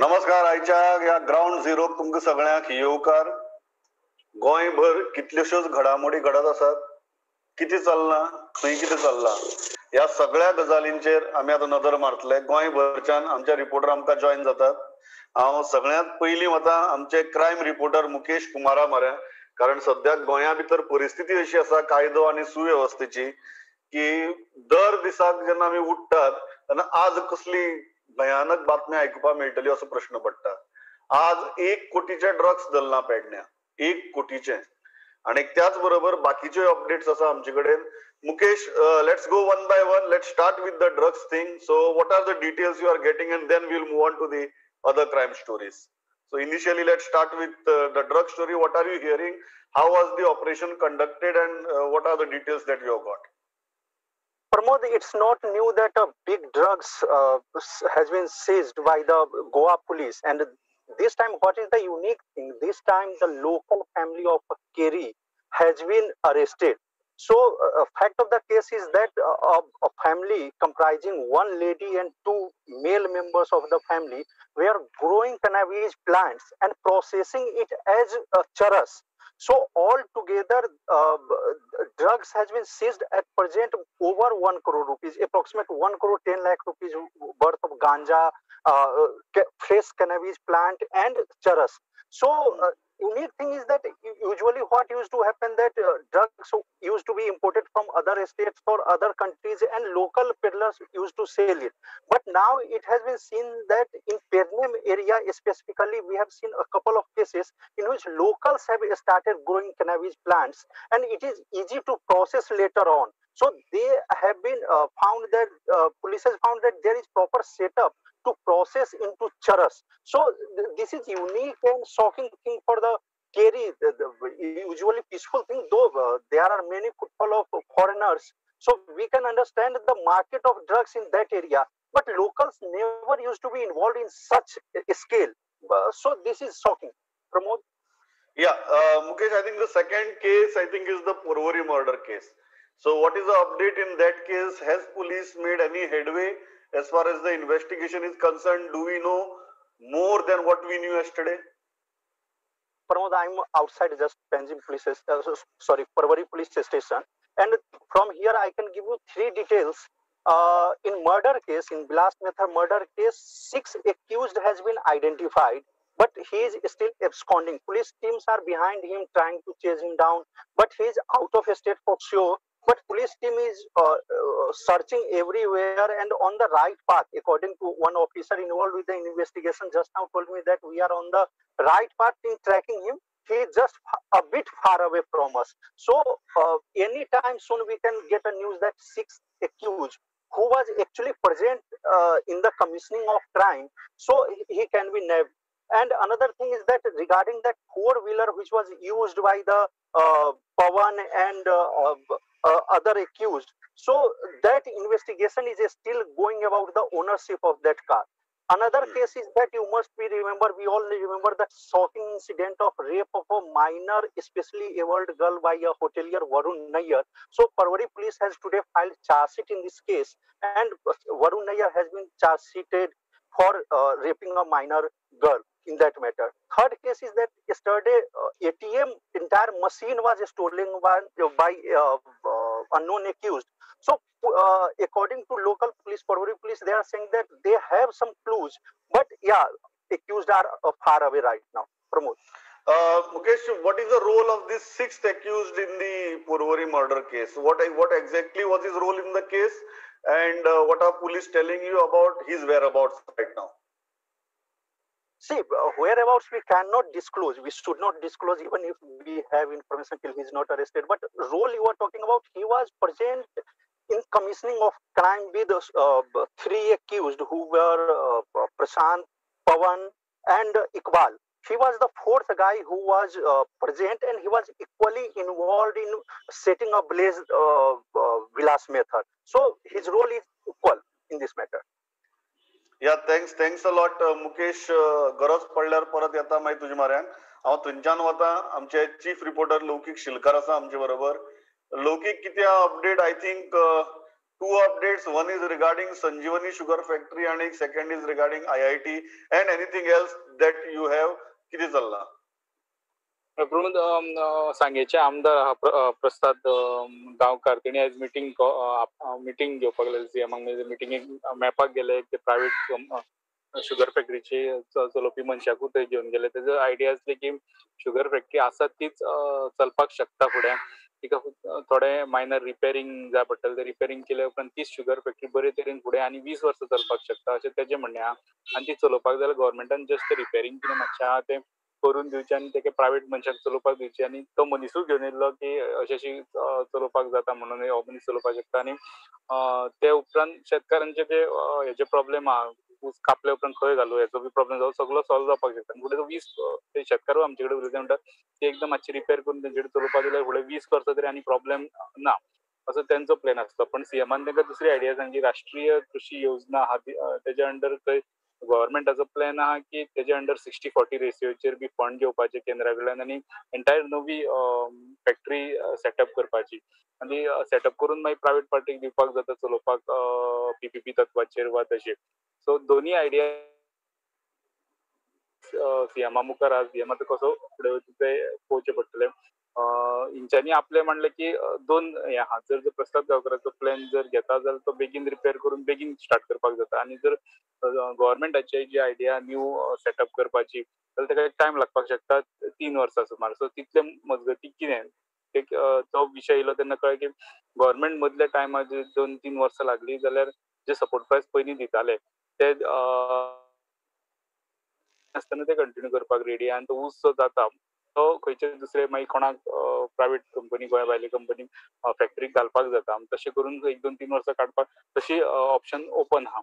नमस्कार. आयच्या ह्या ग्रावंड झिरोक तुमकां सगळ्यांक येवकार. गोंयभर कितल्योश्योच घडामोडी घडत आसात. कितें चल्लां, खंय कितें चल्लां, ह्या सगळ्या गजालींचेर आमी आतां नदर मारतले. गोंयभरच्यान आमचे रिपोर्टर आमकां जॉयन जातात. हांव सगळ्यांत पयलीं वता आमचे क्रायम रिपोर्टर मुकेश कुमारा म्हऱ्या, कारण सद्याक गोंया भितर परिस्थिती अशी आसा कायदो आनी सुवेवस्थेची की दर दिसाक जेन्ना आमी उठ्ठात तेन्ना आज कसली भयानक बातमी आयकुपाक मेळटली असो प्रश्न पडटा. आज 1 कोटीचे ड्रग्स धरला पेडण्या, 1 कोटीचे. आणि त्याच बरोबर बाकीचे अपडेट्स आसा आमचे कडेन. Mukesh, let's go one by one. Let's start with the drugs thing. So what are the details you are getting and then we'll move on to the other crime stories. So initially let's start with the drug story. What are you hearing? How was the operation conducted and what are the details that you have got? Pramod, it's not new that a big drugs has been seized by the Goa police. And this time, what is the unique thing? This time, the local family of Keri has been arrested. So, fact of the case is that a family comprising 1 lady and 2 male members of the family were growing cannabis plants and processing it as a charas. So, all together, drugs has been seized at present over 1 crore rupees, approximate 1 crore 10 lakh rupees worth of ganja, fresh cannabis plant and charas. So, unique thing is that usually what used to happen that drugs used to be imported from other states or other countries and local peddlers used to sell it. But now it has been seen that in Pernem area specifically, we have seen a couple of cases in which locals have started growing cannabis plants and it is easy to process later on. So they have been found that police has found that there is proper setup to process into charas. So this is unique and shocking thing for the Keri, the usually peaceful thing, though there are many footfall of foreigners. So we can understand the market of drugs in that area, but locals never used to be involved in such a scale. So this is shocking. Pramod? Yeah, Mukesh, I think the second case, I think, is the Porvorim murder case. So what is the update in that case? Has police made any headway as far as the investigation is concerned? Do we know more than what we knew yesterday? Pramod, I'm outside just Panjim police, sorry, Porvorim police station. And from here, I can give you 3 details. In murder case, in Vilas Mehta murder case, 6 accused has been identified, but he is still absconding. Police teams are behind him trying to chase him down, but he is out of state for sure. But police team is searching everywhere and on the right path. According to one officer involved with the investigation just now told me that we are on the right path in tracking him. He is just a bit far away from us. So anytime soon we can get a news that 6 accused who was actually present in the commissioning of crime, so he can be nabbed. And another thing is that regarding that 4-wheeler which was used by the Pawan and other accused, so that investigation is still going about the ownership of that car. Another case is that you must be remember, we all remember that shocking incident of rape of a minor, especially abled girl by a hotelier Varun Nair. So Porvorim police has today filed charge sheet in this case, and Varun Nair has been charge sheeted for raping a minor girl in that matter. Third case is that yesterday ATM entire machine was stolen by unknown accused. So according to local police, Porvorim police, they are saying that they have some clues, but yeah, accused are far away right now. Pramod. Mukesh, what is the role of this 6th accused in the Porvorim murder case? What exactly was his role in the case, and what are police telling you about his whereabouts right now? See, whereabouts we cannot disclose. We should not disclose even if we have information till he is not arrested. But role you are talking about, he was present in commissioning of crime with 3 accused who were Prashant, Pawan and Iqbal. He was the 4th guy who was present, and he was equally involved in setting up blaze Vilas Mehta. So his role is equal in this matter. Yeah, thanks a lot, Mukesh. गरज पडल्यार परत येता मागीर तुजे म्हऱ्यान. हांव थंयच्यान वता. आमचे चीफ रिपोर्टर लौकीक शिलकार आसा आमचे बरोबर. लौकीक, कितें update? I think Two updates. One is regarding Sanjivani sugar factory आणि second is regarding IIT and anything else that you have. कितें चल्लां? प्रमोद, सांगेचे आमदार आहा प्रसाद गांवकार, तेणी आयज मिटींग मिटींग घेवपाक लागले सीएमाक. म्हणजे मिटिंगेक मेळपाक गेले ते प्रायवेट शुगर फॅक्टरीची चलोवपी मनशाकूय थंय घेवन गेले. तेजो आयडिया आसली की शुगर फॅक्टरी आसा तीच चलपाक शकता फुडें, तिका थोडे मायनर रिपेरींग जाय पडटलें, ते रिपेरींग केल्या उपरांत तीच शुगर फॅक्टरी बरे तरेन फुडें आनी 20 वर्सां चलपाक शकता अशें तेजें म्हणणें आहा. आनी ती चलोवपाक जाल्यार गव्हर्मेंटान जस्ट रिपेरींग कितें मातशें आहा तें करून दिवचें आनी तेका प्रायवेट मनशाक चलोवपाक दिवचें. आनी तो मनिसूय घेवन येयल्लो की अशें अशी चलोवपाक जाता म्हणून हो मनीस चलोवपाक शकता. आनी ते उपरांत शेतकारांचे ते हेजे प्रॉब्लेम आहा, ऊस कापले उपरांत खंय घालूं हेचो बी प्रॉब्लेम जावं, सगळो सॉल्व जावपाक शकता. आनी फुडें तो 20 ते शेतकारूय आमचे कडेन उलयता म्हणटा ती एकदम मातशी रिपेर करून तेंचे कडेन चलोवपाक दिल्यार फुडें 20 वर्सां तरी आनी प्रॉब्लेम ना असो तेंचो प्लॅन आसलो. पण सीएमान तांकां दुसरी आयडिया सांगली, राष्ट्रीय कृषी योजना आहा तेज्या अंडर थंय गव्हर्मेंटाचो प्लॅन आहा की तेज्या अंडर 60-40 रेशियोचेर बी फंड घेवपाचे केंद्रा कडल्यान आनी एंटायर नवी फॅक्टरी सेटअप करपाची आनी सेटअप करून मागीर प्रायवेट पार्टीक दिवपाक जाता चलोवपाक पीपीपी तत्वाचेर वा तशें. सो दोन्ही आयडिया सीएमा मुखार आहा. सीएम आतां कसो फुडें वयता तें पळोवचें पडटलें. हेंच्यांनी आपलें म्हणलें की दोन हें आहा, जर प्रसाद गांवकाराचो प्लॅन जर घेता जाल्यार तो बेगीन रिपेर करून बेगीन स्टार्ट करपाक जाता आनी जर गव्हर्मेंटाची जी आयडिया न्यू सेटअप करपाची जाल्यार ताका एक टायम लागपाक शकता 3 वर्सां सुमार. सो तितले मजगती कितें एक तो विशय येयलो तेन्ना कळ्ळें की गव्हर्मेंट मदल्या टायमार 2-3 वर्सां लागली जाल्यार जे सपोर्ट प्रायस पयलीं दिताले ते आसतना ते कंटिन्यू करपाक रेडी. आनी तो ऊस जो जाता तो खंयचे दुसरे मागीर कोणाक प्रायवेट कंपनी गोंया भायली कंपनी फॅक्टरीक घालपाक जाता. तशें करून 1-2-3 वर्सां काडपाक तशी ऑप्शन ओपन आहा.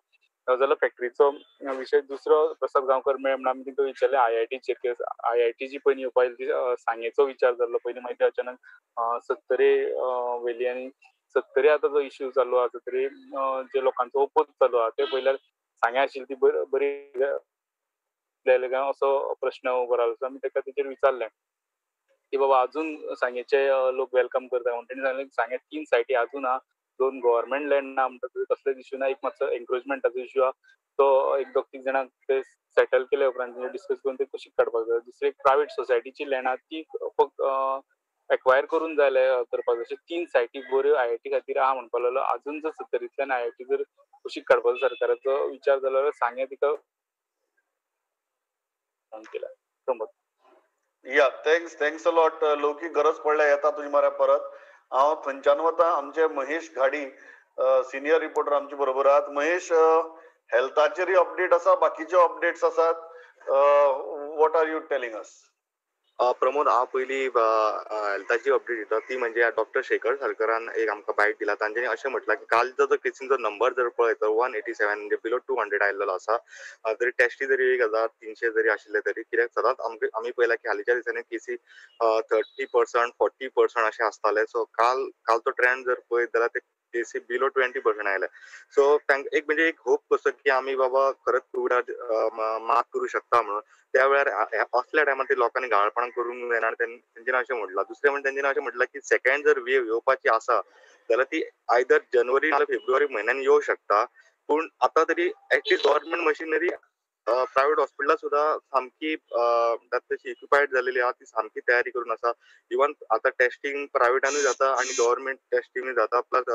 जाल्यार फॅक्टरीचो विशय. दुसरो प्रसाद गांवकर मेळ म्हणून आमी तांकां विचारलें आयआयटीचेर. आयआयटी जी पयलीं येवपा आयली ती सांगेचो विचार जाल्लो पयलीं, मागीर अचानक सत्तरी व्हेली आनी सत्तरी आतां जो इश्यू चालू आहा, सत्तरी जे लोकांचो ओपोज चालू आहा ते पयल्यार सांग्या आशिल्ली ती बरी काय असो प्रश्न उबो रावलो. सो आमी ताका तेचेर विचारलें की बाबा अजून सांगेचे लोक welcome करता म्हणून. तेणी सांगलें सांग्या 3 सायटी अजून आहा, 2 गव्हर्मेंट लँड ना म्हणटा कसलेच इश्यू ना, एक मातसो एन्क्रोचमेंटाचो इश्यू आहा तो 1-2-3 जाणांक ते सेटल केले उपरांत डिस्कस करून ते कुशीक काडपाक जाय. दुसरी एक प्रायवेट सोसायटीची लँड आहा ती फक्त एक्वायर करून जाय करपाक जाय. अशे 3 सायटी बऱ्यो आयआयटी खातीर आहा म्हणपाक लागलो. अजून जर सत्तरींतल्यान आयआयटी जर कुशीक काडपाचो सरकाराचो विचार जालो जाल्यार सांगें तिका केला. Pramod. Yeah, thanks thanks a lot Loki. गरज पडल्यार येता तुजे म्हऱ्या परत. हांव थंयच्यान वता आमचे महेश घाडी सिनियर रिपोर्टर आमचे बरोबर आहात. महेश, हेल्थाचेरय अपडेट आसा, बाकीचे अपडेट्स आसात, what are you telling us? Pramod, हांव पयलीं हेल्थाची अपडेट दिता ती म्हणजे डॉक्टर शेखर सालकरान एक आमकां बायट दिला. तांच्यांनी अशें म्हटलां की कालचो जो केसींचो नंबर जर पळयत तर 187 म्हणजे बिलो 200 आयिल्लो आसा. तरी टेस्टी जरी 1300 जरी आशिल्ले तरी कित्याक सदांच आमी पळयलां की हालींच्या दिसांनी केसी 30% 40% अशें आसताले. सो काल तो ट्रेंड जर पळयत जाल्यार ते केसी बिलो 20% आयले. सो तांकां एक म्हणजे एक होप कसो की आमी बाबा खरंच कोविडाक मात करूं शकता म्हणून. त्या वेळार असल्या टायमार ते लोकांनी गाळपणां करूंक जायना आनी तेंच्यांनी अशें म्हटलां. दुसरें म्हणजे तेंच्यांनी अशें म्हटलां की सेकंड जर वेव येवपाची आसा जाल्यार ती आयदर जनवरी नाल्यार फेब्रुवारी म्हयन्यान येवं शकता. पूण आतां तरी at least government machinery private हॉस्पिटलां सुद्दां सामकी तशी इक्विपायड जालेली आहा, ती सामकी तयारी करून आसा. इवन आतां टेस्टींग प्रायवेटानूय जाता आनी गव्हर्मेंट टेस्टिंगूय जाता. प्लस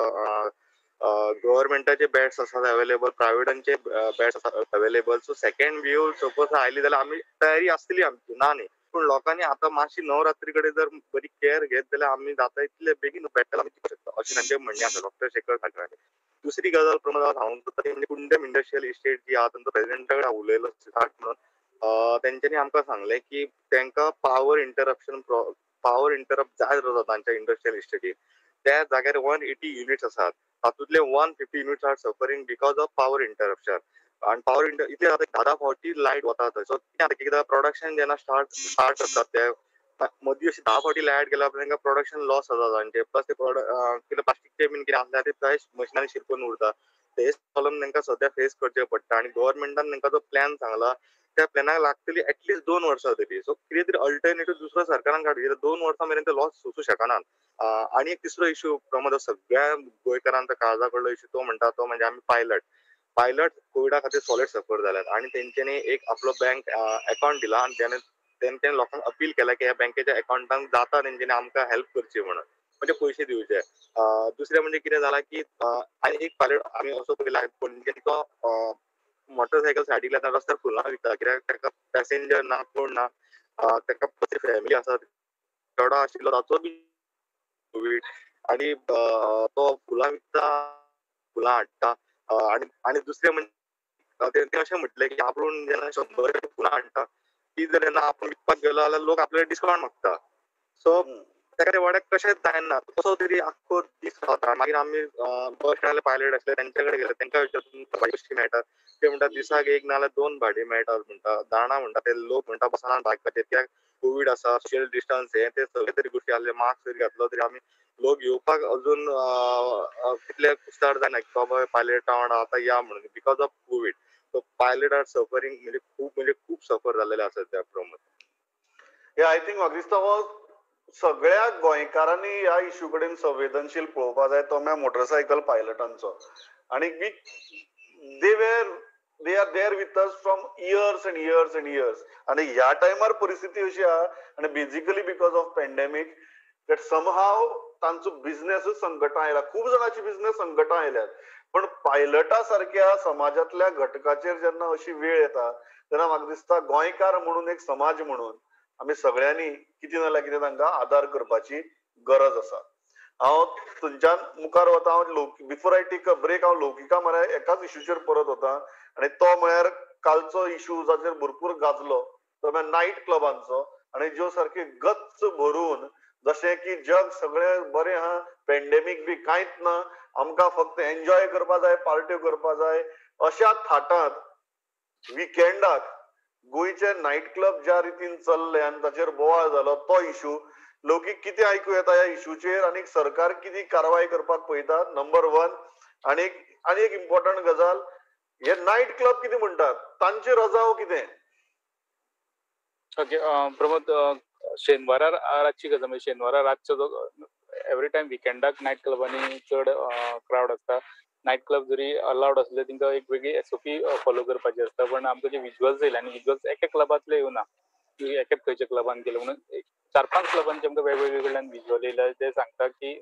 गव्हर्मेंटाचे बेड्स आसात अवेलेबल, प्रायवेटांचे बेड्स आसात अवेलेबल. सो सेकंड वेव सपोज आयली जाल्यार आमी तयारी आसतली आमची, ना न्ही. पूण लोकांनी आतां मातशी नवरात्री कडेन जर बरी केअर घेत जाल्यार आमी जाता इतले बेगीन बॅटल आमी जिखूंक शकता अशें तांचें म्हणणें आसा डॉक्टर शेखर सालकराचें. दुसरी गजाल प्रमोद हांव सांगूंक सोदता ती म्हणजे कुंडम इंडस्ट्रियल इस्टेट जी आहा तांचो प्रेसिडेंटा कडेन हांव उलयलो सिद्धार्थ म्हणून. तेंच्यांनी आमकां सांगलें की तांकां पावर इंटरप्ट जायत रावता तांच्या इंडस्ट्रियल इस्टेटीन. त्या जाग्यार 180 युनिट्स आसात, तातूंतले 150 units are suffering because of power interruption. आनी पावर इतले जाता 10 फावटी लायट वता थंय. सो कितें जाता की प्रोडक्शन जेन्ना स्टार्ट करतात ते मदीं अशी 10 फावटी लायट गेल्या उपरांत तांकां प्रोडक्शन लॉस जाता तांचे. प्लस ते कितें प्लास्टीकचे बीन कितें आसल्यार ते थंय मशिनांनी शिरकून उरता. तेच प्रॉब्लम तांकां सद्या फेस करचे पडटा. आनी गव्हर्मेंटान तांकां जो प्लॅन सांगला त्या प्लॅनाक लागतली एटलिस्ट 2 वर्सां तरी. सो कितें तरी अल्टरनेटीव दुसरो सरकारान काडूं, कित्याक 2 वर्सां मेरेन ते लॉस सोसूं शकनात. आणि एक तिसरो इश्यू प्रमोद, सगळ्या गोंयकारांचा काळजा कडलो इश्यू तो म्हणटा तो म्हणजे आमी पायलट कोविडा खातीर सॉलिड सफर जाल्यात आनी तेंच्यांनी एक आपलो बँक अकाउंट दिला आनी तेंच्यांनी लोकांक अपील केला की ह्या बँकेच्या अकाउंटांक जाता तेंच्यांनी आमकां हेल्प करची म्हणून, म्हणजे पयशे दिवचे. दुसरें म्हणजे कितें जालां की आनी एक पायलट आमी असो पळयला पणजे तो मोटरसायकल सायडीक लायता, रस्त्यार फुलां विकता, कित्याक ताका पॅसेंजर ना, कोण ना, ताका फॅमिली आसा, चेडो आशिल्लो ताचो बी कोवीड आनी तो फुलां विकता, फुलां हाडटा. आनी आनी दुसरें म्हणजे ते अशें म्हटलें की आपूण जेन्ना 100 फुलां हाडटा ती जर जेन्ना आपूण विकपाक गेलो जाल्यार लोक आपल्याला डिस्कावंट मागता. सो ताका ते वाड्याक कशेंच जायना, कसो तरी आख्खो दीस वता. मागीर आमी बस स्टँडार पायलट आसले तेंच्या कडेन गेले, तेंकां विचारता तुमकां भाडी कशी मेळटा, ते म्हणटा दिसाक 1 ना जाल्यार 2 भाडी मेळटा म्हणटा. जाणा म्हणटा ते लोक म्हणटा बसना बायकाचेर, कित्याक कोवीड आसा, सोशल डिस्टन्स हे ते सगळे तरी गोश्टी आसले, मास्क जरी घातलो तरी आमी लोक येवपाक अजून कितले कुस्तार जायना की बाबा पायलटा वांगडा आतां या म्हणून, because of Covid. So pilot are suffering, म्हणजे खूब सफर जाल्लेले आसा त्या प्रमाण. हे I think वाग्रिस्तांव सगळ्या गोंयकारांनी ह्या इश्यू कडेन संवेदनशील पळोवपा जाय, तो म्हळ्यार मोटरसायकल पायलटांचो. आनी they are there with us from years and years and years. आनी ह्या टायमार परिस्थिती अशी आहा आनी basically because of pandemic that somehow तांचो बिझनेसूच संकटां आयला, खूब जाणांची बिझनेस संकटां आयल्यात. पण पायलटा सारक्या समाजांतल्या घटकाचेर जेन्ना अशी वेळ येता तेन्ना म्हाका दिसता गोंयकार म्हणून एक समाज म्हणून आमी सगळ्यांनी कितें ना जाल्यार कितें तांकां आदार करपाची गरज आसा. हांव थंयच्यान मुखार वता, हांव before I take a break हांव लौकिका म्हळ्यार एकाच इश्यूचेर परत वता आनी तो म्हळ्यार कालचो इश्यू जाचेर भरपूर गाजलो तो म्हळ्यार नायट क्लबांचो, आनी ज्यो सारके गच्च भरून जशें की जग सगळें बरें आहा, पेंडेमीक बी कांयच ना, आमकां फक्त एन्जॉय करपा जाय, पार्ट्यो करपा जाय, अशा थाटांत विकेंडाक गोंयचे नायट क्लब ज्या रितीन चल्ले आनी ताचेर बोवाळ जालो तो इश्यू. लौकीक कितें आयकूं येता ह्या इश्यूचेर आनी सरकार कितें कारवाय करपाक पळयता, नंबर 1. आनी आनी एक इम्पॉर्टंट गजाल, हे नायट क्लब कितें म्हणटात तांचे रजाव कितें? ओके प्रमोद, शेनवारा रातची गजाल, म्हणजे शेनवारा रातचो जो एवरी टायम विकेंडाक नायट क्लबांनी चड क्रावड आसता. नायट क्लब जरी अलावड आसले तांकां एक वेगळी एसओपी फॉलो करपाची आसता, पण आमकां जे विज्युअल्स येयले आनी विज्युअल्स एका क्लबांतले येवना, एकेच खंयच्या क्लबान गेले म्हणून 4-5 क्लबांचे आमकां वेगवेगळे कडल्यान विज्युअल येयले, ते सांगता की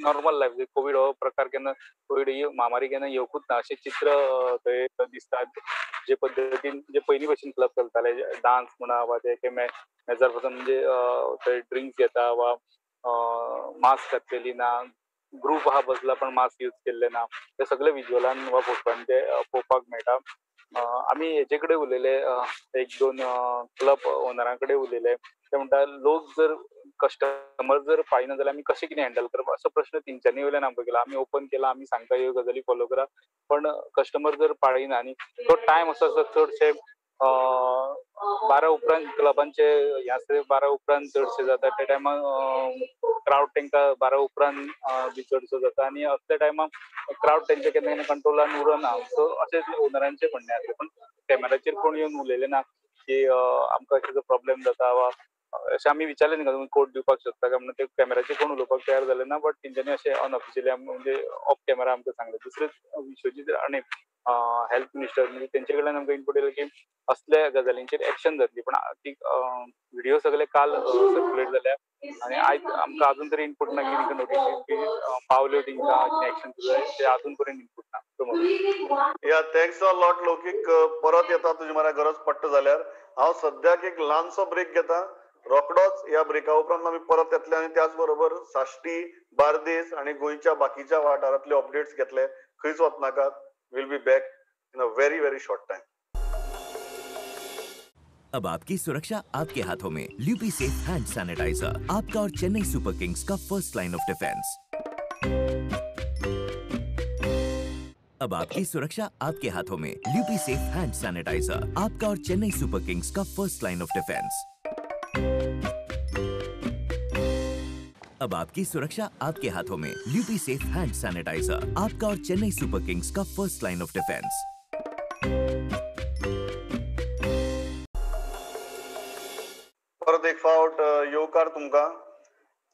नॉर्मल लायफ, कोवीड हो प्रकार केन्ना, कोवीड ही म्हामारी केन्ना येवकूच ना अशें चित्र थंय दिसता. जे पद्दतीन जे पयलीं भशेन क्लब चलताले, डान्स म्हणा वा ते मेजार बसून म्हणजे थंय ड्रिंक्स घेता वा मास्क घातलेली ना, ग्रूप आहा बसला पण मास्क यूज केल्ले ना, ते सगळे विज्युअलान वा फोटवान ते पळोवपाक मेळटा. आमी हेचे कडेन उलयले, 1-2 क्लब ओनरां कडेन उलयले, ते म्हणटा लोक जर कस्टमर जर पाळिना जाल्यार आमी कशें कितें हँडल करप असो प्रश्न तेंच्यांनी वयल्यान आमकां केला. आमी ओपन केला, आमी सांगता ह्यो गजाली फॉलो करा, पण कस्टमर जर पाळिना आनी तो टायम असो आसा चडशे 12 उपरांत क्लबांचे हे आसता, 12 उपरांत चडशे जाता, त्या टायमार क्रावड तांकां 12 उपरांत बी चडसो जाता आनी असल्या टायमार क्रावड तेंच्या केन्ना केन्ना कंट्रोलान उरना. सो अशें ओनरांचें म्हणणें आसलें, पण कॅमेराचेर कोण येवन उलयलें ना की आमकां अशें प्रॉब्लेम जाता वा अशें आमी विचारलें न्ही तुमी कोट दिवपाक शकता काय म्हणून, ते कॅमेराचेर कोण उलोवपाक तयार जाले ना, बट तेंच्यांनी अशें अनऑफिशियली म्हणजे ऑफ कॅमेरा आमकां सांगलें. दुसरें विश्वजीत राणे हेल्थ मिनिस्टर म्हणजे तेंचे कडल्यान आमकां इनपूट येयलें की असल्या गजालींचेर एक्शन जातली, पण ती व्हिडिओ सगळे काल सर्क्युलेट जाल्या आनी आयज आमकां अजून तरी इनपूट ना की तांकां नोटीस पावल्यो, तांकां कितें एक्शन ते अजून पर्यंत इनपूट ना. या thanks a lot लौकीक, परत येता तुजी म्हाका गरज पडटा जाल्यार. हांव सद्याक एक ल्हानसो ब्रेक घेता, रोखडोच ह्या ब्रेका उपरांत आमी परत येतले आनी त्याच बरोबर साश्टी, बार्देस आनी गोंयच्या बाकीच्या वाठारांतले अपडेट्स घेतले. खंयच वचनाकात, will be back in a very very short time. अब आपकी सुरक्षा आपके हाथों में। ल्यूपी सेफ हैंड सैनिटाइजर, आपका और चेन्नई सुपर किंग्स का फर्स्ट लाइन ऑफ डिफेंस। अब आपकी सुरक्षा आपके हाथों में। ल्यूपी सेफ हैंड सैनिटाइजर, आपका और चेन्नई सुपर किंग्स का फर्स्ट लाइन ऑफ डिफेंस। अब आपकी सुरक्षा आपके हाथों में। ल्यूपी सेफ हैंड सैनिटाइजर, आपका और चेन्नई सुपर किंग्स का फर्स्ट लाइन ऑफ डिफेंस। परत एक फावट येवकार तुमकां.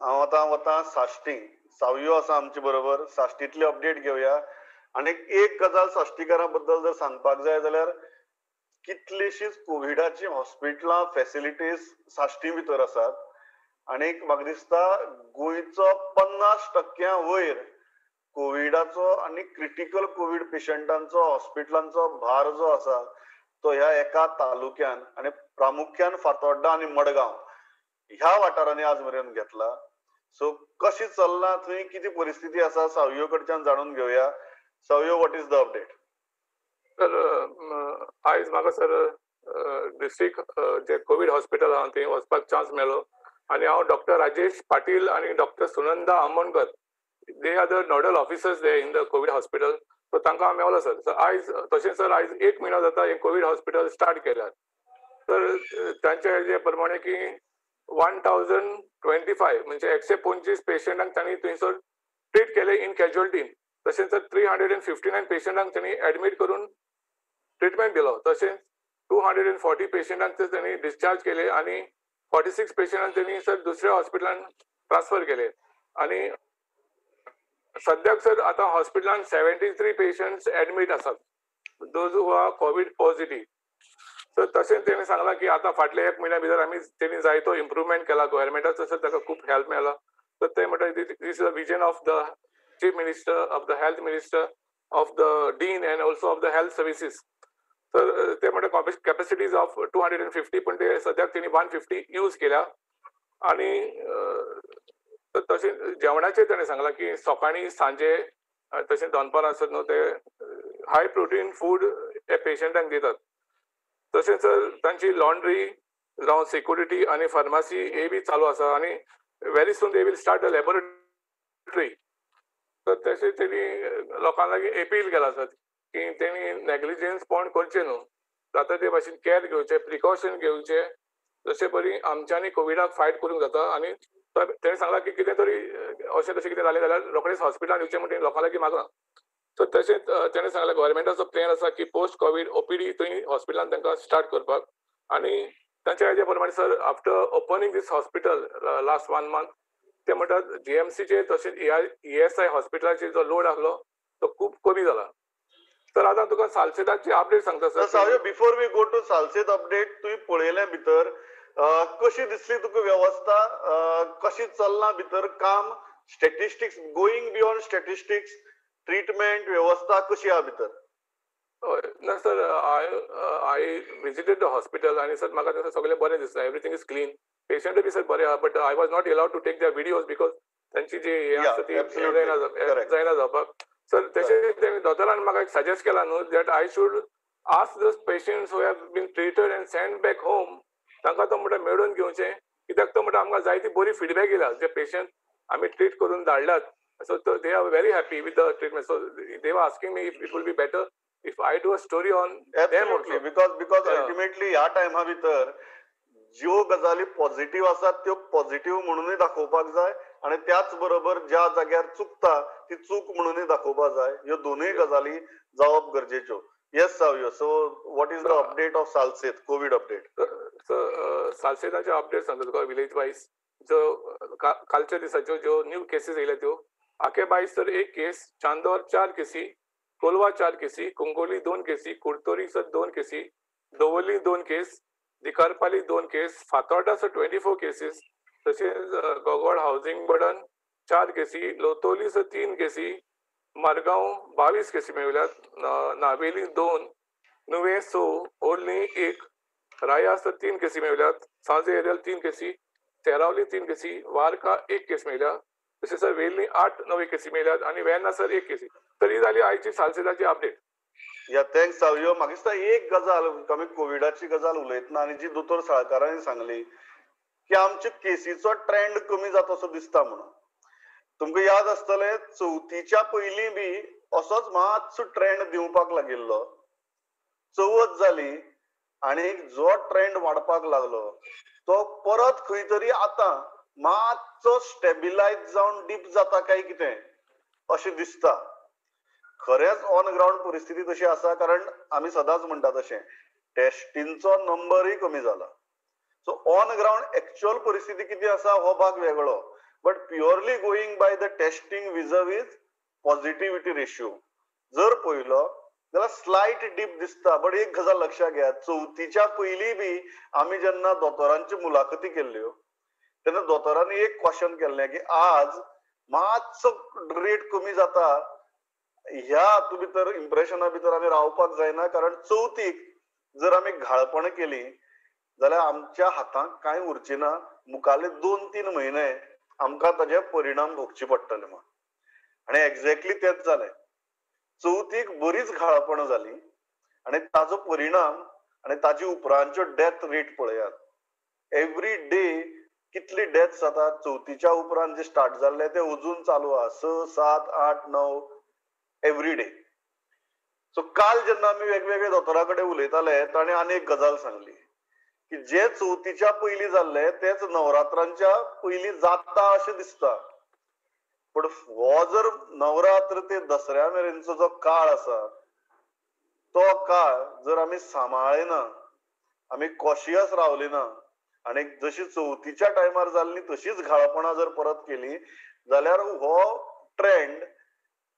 हांव आतां वतां साश्टी. सावयो आसा आमचे बरोबर. साश्टींतली अपडेट घेवया. आनी एक गजाल साश्टीकारां बद्दल जर सांगपाक जाय जाल्यार कितलीशीच कोविडाची हॉस्पिटलां फॅसिलिटीज साश्टी भितर आसात. आनी म्हाका दिसता गोंयचो 50% वयर कोविडाचो आनी क्रिटिकल कोवीड पेशंटांचो हॉस्पिटलांचो भार जो आसा तो ह्या एका तालुक्यान आनी प्रामुख्यान फातोड्डा आनी मडगांव ह्या वाठारांनी आज मेरेन घेतला. सो कशी चल्लां थंय, कितें परिस्थिती आसा, सावयो कडच्यान जाणून घेवया. Savio, what is the update? Sir, आयज म्हाका सर डिस्ट्रिक्ट जे कोवीड हॉस्पिटल आहा थंय वचपाक चान्स मेळ्ळो आनी हांव डॉक्टर राजेश पाटील आनी doctor Sunanda Amonkar, they are the nodal officers they in the COVID hospital. So तांकां हांव मेवलो सर. आयज तशें सर आयज 1 म्हयनो जाता हें कोवीड हॉस्पिटल स्टार्ट केल्यार. तर तांचे हेजे प्रमाणे की 1025 म्हणजे 125 पेशंटांक तांणी थंयसर ट्रीट केले इन कॅज्युअलिटीन. तशेंच सर 359 पेशंटांक तांणी एडमीट करून ट्रिटमेंट दिलो. तशेंच 240 पेशंटांक तांणी डिस्चार्ज केले आनी 46 पेशंटांक तांणी सर दुसऱ्या हॉस्पिटलान ट्रान्सफर केले. आनी सद्याक सर आतां हॉस्पिटलान 73 पेशंट्स एडमीट आसात, those who are COVID positive. Sir तशेंच तेणी सांगलां की आतां फाटल्या 1 म्हयन्या भितर आमी तेणी जायतो इम्प्रुवमेंट केला गव्हर्मेंटाचो सर ताका खूब हेल्प मेळ्ळा. तर ते म्हणटा this is a vision of the chief minister, of the health minister, of the dean and also of the health services. तर ते म्हणटा कॅपॅसिटीज ऑफ 250, पण ते सद्याक तेणी 150 यूज केल्या. आनी तशें जेवणाचेर ताणें सांगलां की सकाळीं सांजे तशें दनपारां आसत न्हू ते हाय प्रोटीन फूड हे पेशंटांक दितात. तशेंच सर तांची लॉन्ड्री जावं सिक्युरिटी आनी फार्मासी हे बी चालू आसा आनी very soon they will start the laboratory. तर तशें तेणी लोकां लागीं एपील केला सर की तेणी नेग्लिजन्सपण करचें न्हू, जाता ते भाशेन कॅर घेवचें, प्रिकॉशन घेवचें, जशे परी आमच्यांनी कोविडाक फायट करूंक जाता. आनी तेणें सांगलां की कितें तरी अशें तशें कितें जालें जाल्यार रोखडेंच हॉस्पिटलान येवचें म्हण तेणी लोकां लागीं मागलां. सो तशेंच तेणें सांगलें गव्हर्मेंटाचो प्लॅन आसा की पोस्ट कोवीड ओपीडी थंय हॉस्पिटलान तांकां स्टार्ट करपाक. आनी तांच्या हेज्या प्रमाणे sir after opening this hospital last 1 month ते म्हणटात जीएमसीचे तशेंच ESI हॉस्पिटलाचेर जो लोड आसलो तो खूब कमी जाला. तर आतां तुका सालसेदाची अपडेट सांगता sir. Savio, before we go to Salcete update, तुवें पळयलें भितर कशी दिसली तुका वेवस्था, कशी चल्लां भितर काम, statistics going beyond statistics, treatment वेवस्था कशी आहा भितर? ना sir, I visited the hospital आनी सर म्हाका थंयसर सगळें बरें दिसलें, everything is clean, पेशंटूय B sir बरें आहा, but I was not allowed to take the videos because तांची जी हें आसता ती जायना जावपाक. सर तशें तेणी दोतोरान म्हाका एक सजेस्ट केला न्हू that I should ask the patients who have been treated and send back home, तांकां तो म्हणटा मेळून घेवचें, कित्याक तो म्हणटा आमकां जायती बरी फिडबॅक येयला जे पेशंट आमी ट्रीट करून धाडल्यात. So they are very happy with the treatment. So they were asking me if it will be better if I do a story on them also. Because ultimately ह्या टायमा भितर ज्यो गजाली positive आसात त्यो positive म्हणूनय दाखोवपाक जाय आनी त्याच बरोबर ज्या जाग्यार चुकता ती चूक म्हणूनय दाखोवपाक जाय. ह्यो दोनूय गजाली जावप गरजेच्यो. Yes Savio, so what is the update of Salcete, COVID update? सालसेताचे update सांगता तुका विलेज वायज. जो कालच्या दिसाच्यो ज्यो न्यू केसीस येयल्या त्यो आके बायस तर 1 केस, चांदोर 4 केसी, कोलवा 4 केसी, कुंकोली 2 केसी, कुडतोरी सर 2 केसी, दवर्ली 2 केस, दिकारपाली 2 केस, फातोर्डा सर 24 केसीस, तशेंच गोगोड हावजींग बर्डन 4 केसी, लोतोली सर 3 केसी, मारगांव 22 केसी मेळ्ळ्यात, नावेली 2, नुवें 6, ओल्नी 1, राया सर 3 केसी मेळ्ळ्यात, सांजे एरियल 3 केसी, तेरावली 3 केसी, वारका 1 केस मेळ्ळ्या, तशें सर वेर्ली 8 नवे केसी मेळ्ळ्यात आनी वेर्ना सर 1 केसी. तर ही जाली आयची सालसेदाची अपडेट. या thanks Savio. म्हाका दिसता एक गजाल आमी कोविडाची गजाल उलयतना आनी जी दोतोर साळकारांनी सांगली की आमचे केसीचो ट्रेंड कमी जाता असो दिसता म्हणून. तुमकां याद आसतलें चवथीच्या पयलीं बी असोच मातसो ट्रेंड दिवपाक लागिल्लो. चवथ जाली आनी जो ट्रेंड वाडपाक लागलो तो परत खंय तरी आतां मातसो स्टेबिलायज जावन डीप जाता काय कितें अशें दिसता. खरेंच ऑन ग्रावंड परिस्थिती तशी आसा, कारण आमी सदांच म्हणटा तशें टेस्टींचो नंबरूय कमी जाला. सो ऑन ग्रावंड एक्च्युअल परिस्थिती कितें आसा हो भाग वेगळो, But purely going by the testing vis-a-vis positivity ratio जर पळयलो जाल्यार स्लायट डीप दिसता. बट एक गजाल लक्षात घेया, चवथीच्या पयलीं बी आमी जेन्ना दोतोरांची मुलाखती केल्ल्यो तेन्ना दोतोरांनी एक क्वेश्चन केल्लें की आज मातसो रेट कमी जाता ह्या हातूंत भितर इम्प्रेशना भितर आमी रावपाक जायना, कारण चवथीक जर आमी घाळपणां केली जाल्यार आमच्या हातांत कांय उरचें ना, मुखाल्ले 2-3 म्हयने आमकां ताजे परिणाम भोगचे पडटले म्हण. आनी एक्झॅक्टली तेच जालें. चवथीक बरीच घाळपणां जाली आनी ताजो परिणाम आनी ताजे उपरांतच्यो डेथ रेट पळयात, एवरी डे कितली डेथ जातात. चवथीच्या उपरांत जे स्टार्ट जाल्ले ते अजून चालू आहा, 6, 7, 8, 9 एवरी डे. सो काल जेन्ना आमी वेगवेगळे दोतोरा कडेन उलयताले ताणें आनी एक गजाल सांगली की जे चवथीच्या पयलीं जाल्ले तेच नवरात्रांच्या पयलीं जाता अशें दिसता, पण हो जर नवरात्र ते दसऱ्या मेरेनचो जो काळ आसा तो काळ जर आमी सांबाळ्ळे ना, आमी कॉशियस रावले ना आनी जशी चवथीच्या टायमार जाल्ली तशीच घाळपणां जर परत केली जाल्यार हो ट्रेंड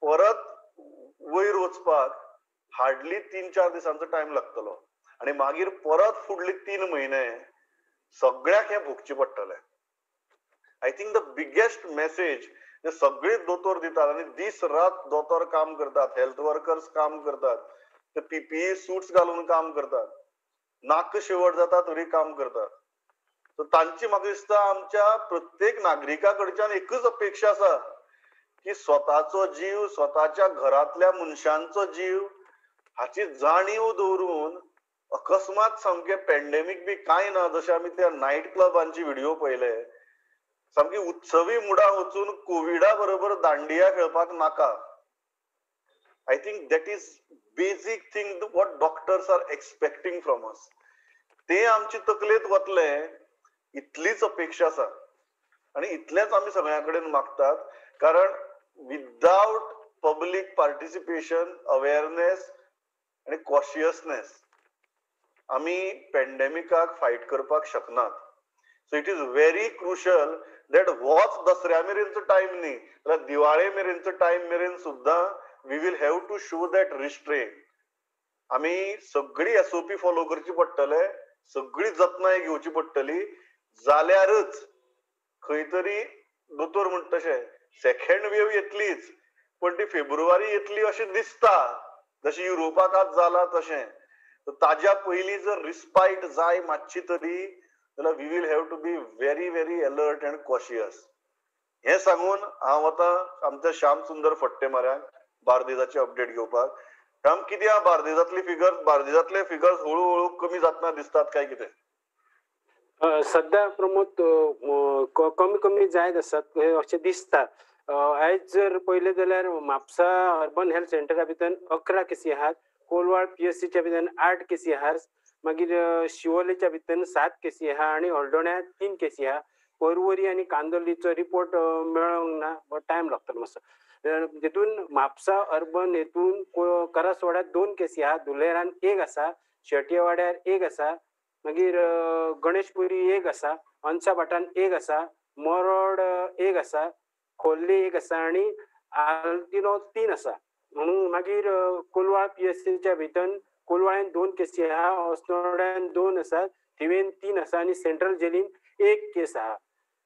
परत वयर वचपाक हार्डली 3-4 दिसांचो टायम लागतलो आनी मागीर परत फुडले 3 म्हयने सगळ्याक हें भोगचें पडटलें. I think the biggest message जे सगळे दोतोर दितात आनी दीस रात दोतोर काम करतात, हेल्थ वर्कर्स काम करतात, ते पीपीई सूट्स घालून काम करतात, नाक शेवट जाता तरी काम करतात. सो तांची म्हाका दिसता आमच्या प्रत्येक नागरिका कडच्यान एकच अपेक्षा आसा की स्वताचो जीव, स्वताच्या घरांतल्या मनशांचो जीव हाची जाणीव दवरून अकस्मात सामकें पेंडेमीक बी कांय ना, जशें आमी त्या नायट क्लबांची व्हिडिओ पळयले, सामकी उत्सवी मुडा वचून कोविडा बरोबर दांडिया खेळपाक नाका. I think that is basic thing what doctors are expecting from us. ते आमची तकलेंत वतले इतलीच अपेक्षा आसा आनी इतलेंच आमी सगळ्यां कडेन मागतात, कारण विदावट पब्लीक पार्टिसिपेशन, अवेअरनेस आनी कॉशियसनेस आमी पेंडेमिकाक फायट करपाक शकनात. So it is very crucial that होच दसऱ्या मेरेनचो टायम न्ही जाल्यार दिवाळे मेरेनचो टायम मेरेन सुद्दां we will have to show that restraint. आमी सगळी एसओपी फॉलो करची पडटले, सगळी जतनाय घेवची पडटली, जाल्यारच खंय तरी दोतोर म्हणटा तशें सेकंड वेव येतलीच, पण ती फेब्रुवारी येतली अशें दिसता, जशें युरोपाक आज जाला तशें. ताज्या पयलीं जर रिस्पायट जाय मातशी तरी जाल्यार we will have to be very very alert and cautious. हें सांगून हांव आतां आमच्या श्याम सुंदर फट्टे माऱ्याक बार्देजाची अपडेट घेवपाक. श्याम, कितें आहा बार्देजांतली फिगर्स? बार्देजांतले फिगर्स हळू हळू कमी जातना दिसतात काय कितें? सध्या प्रमोद कमी कमी जायत आसात अशें दिसता. आयज जर पळयलें जाल्यार म्हापसा अर्बन हेल्थ सेंटरा भितर 11 केसी आहात, कोलवाळ पीएससीच्या भितर 8 केसी आहात, मागीर शिवोलेच्या भितर 7 केसी आहा आनी हळदोण्या 3 केसी आहा. परवरी आनी कांदोलीचो रिपोर्ट मेळोंक ना, बट टायम लागतलो मातसो. तितून म्हापसा अर्बन हेतून करासवाड्यार 2 केसी आहा, धुलेरान 1 आसा, शेटयेवाड्यार 1 आसा, मागीर गणेशपुरी 1 आसा, अंसाभाटान 1 आसा, मोरोड 1 आसा, खोर्ली 1 आसा आनी आल्तिनो 3 आसा. म्हणून मागीर कोलवाळ पीएससीच्या भितर कोलवाळ्यान 2 केसी आहा, अस्नोड्यान 2 आसा, थिवेन 3 आसा आनी सेंट्रल जेलीन 1 केस आहा.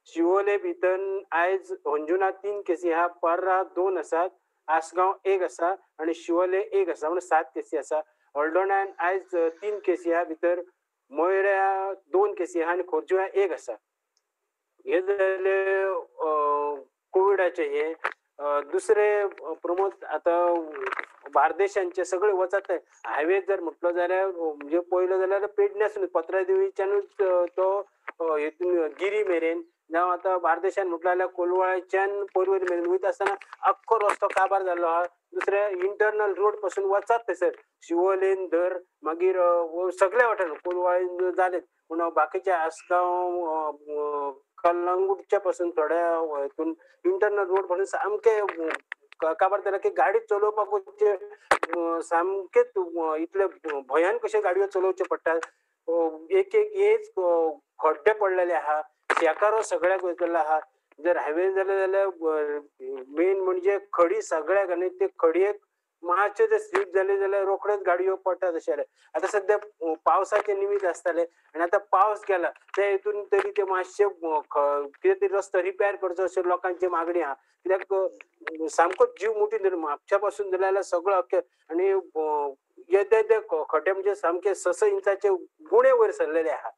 शिवोले भितर आयज अंजुना 3 केसी आहा, पर्रा 2 आसात, आसगांव 1 आसा आनी शिवोले 1 आसा, म्हणून 7 केसी आसा. हळदोण्यान आयज 3 केसी आहा, भितर मोयऱ्या 2 केसी आहा आनी खोर्जुव्या 1 आसा. हे जाले कोविडाचे. हे दुसरे प्रमोद आतां बार्देशांचे सगळे वचत हायवे जर म्हटलो जाल्यार म्हणजे पळयलो जाल्यार पेडण्यासून पत्रादेवीच्यानूच तो हेतून गिरी मेरेन, जावं आतां बार्देशान म्हटलो जाल्यार कोलवाळच्यान परवरी मेरेन वयता आसतना आख्खो रस्तो काबार जाल्लो आहा. दुसरे इंटरनल रोड पासून वचात थंयसर शिवोलेन धर मागीर सगळ्या वाठारान कोलवाळेन जालेत, पूण बाकीचे आसगांव कलंगूटच्या पासून थोड्या हितून इंटरनल रोड पासून सामके काबार जाला की गाडी चलोवपाकूच सामकेच इतले भंयान कशे गाडयो चलोवच्यो पडटा. एक एक हेच खड्डे पडलेले आहा, शेकारो सगळ्याक वयतलो आहा. जर हायवे जाले जाल्यार मेन म्हणजे खडी सगळ्याक, आनी ते खडयेक मातशें जर स्लीप जाले जाल्यार रोखडेच गाडयो पडटात अशें जालें. आतां सद्या पावसाचें निमीत आसतालें आनी आतां पावस गेला त्या हितून तरी ते मातशें कितें तरी रस्तो रिपेर करचो अशें लोकांची मागणी आहा. कित्याक सामको जीव मुठीन धरून म्हापशा पासून धरले जाल्यार सगळो अख्खे आनी येदे येदे खड्डे म्हणजे सामके 6 इंचाचे गुणे वयर सरलेले आहा.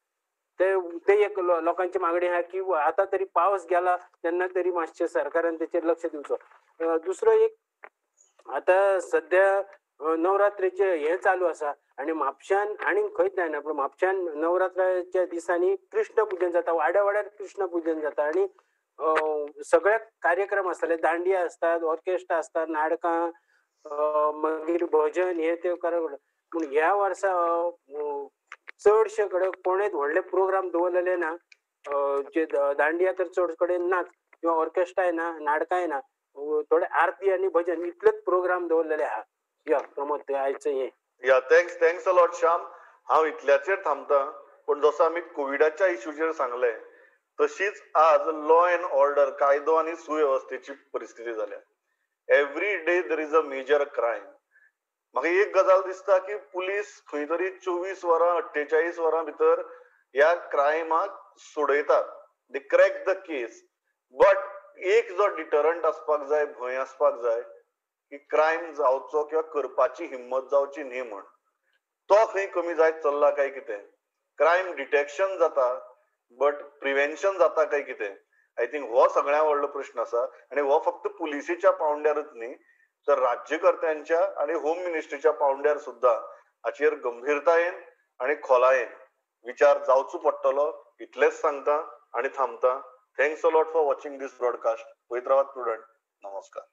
ते एक लोकांची मागणी आहा की आतां तरी पावस गेला तेन्ना तरी मातशें सरकारान तेचेर लक्ष दिवचो. दुसरो एक आतां सद्या नवरात्रेचें हें चालू आसा आनी म्हापश्यान आनीक खंयच जायना पूण म्हापश्यान नवरात्राच्या दिसांनी कृष्ण पुजन जाता, वाड्या वाड्यार कृष्ण पुजन जाता आनी सगळे कार्यक्रम आसताले, दांडिया आसतात, ऑर्केस्ट्रा आसतात, नाटकां, मागीर भजन हे ते कार्यक्रम. पूण ह्या वर्सा चडशे कडेन कोणेच व्हडले प्रोग्राम दवरलेले ना, जे दांडिया तर चड कडेन नाच किंवा ऑर्केस्ट्राय ना, नाटकांय ना, थोडे आरती आनी भजन इतलेच प्रोग्राम दवरलेले आहा. या प्रमोद आयचें हें. या thanks a lot Shyam. हांव इतल्याचेर थांबता, पूण जसो आमी कोविडाच्या इश्यूचेर सांगलें तशीच आज लॉ अँड ऑर्डर, कायदो आनी सुवेवस्थेची परिस्थिती जाल्या. Every day there is a major crime. म्हाका एक गजाल दिसता की पुलीस खंय तरी 24 वरां 48 वरां भितर ह्या क्रायमाक सोडयतात, they crack the case. But एक जो डिटरंट आसपाक जाय, भंय आसपाक जाय की क्रायम जावचो किंवा करपाची हिम्मत जावची न्ही म्हण, तो खंय कमी जायत चल्ला काय कितें. क्रायम डिटेक्शन जाता बट प्रिवेन्शन जाता काय कितें, I think हो सगळ्यात व्हडलो प्रश्न आसा. आनी हो फक्त पुलिसेच्या पावंड्यारच न्ही तर राज्यकर्त्यांच्या आनी होम मिनिस्ट्रीच्या पावंड्यार सुद्धा हाचेर गंभीरतायेन आनी खोलायेन विचार जावचो पडटलो. इतलेंच सांगता आनी थांबता. Thanks a lot for watching this broadcast. पळयत रावात प्रुडंट. नमस्कार.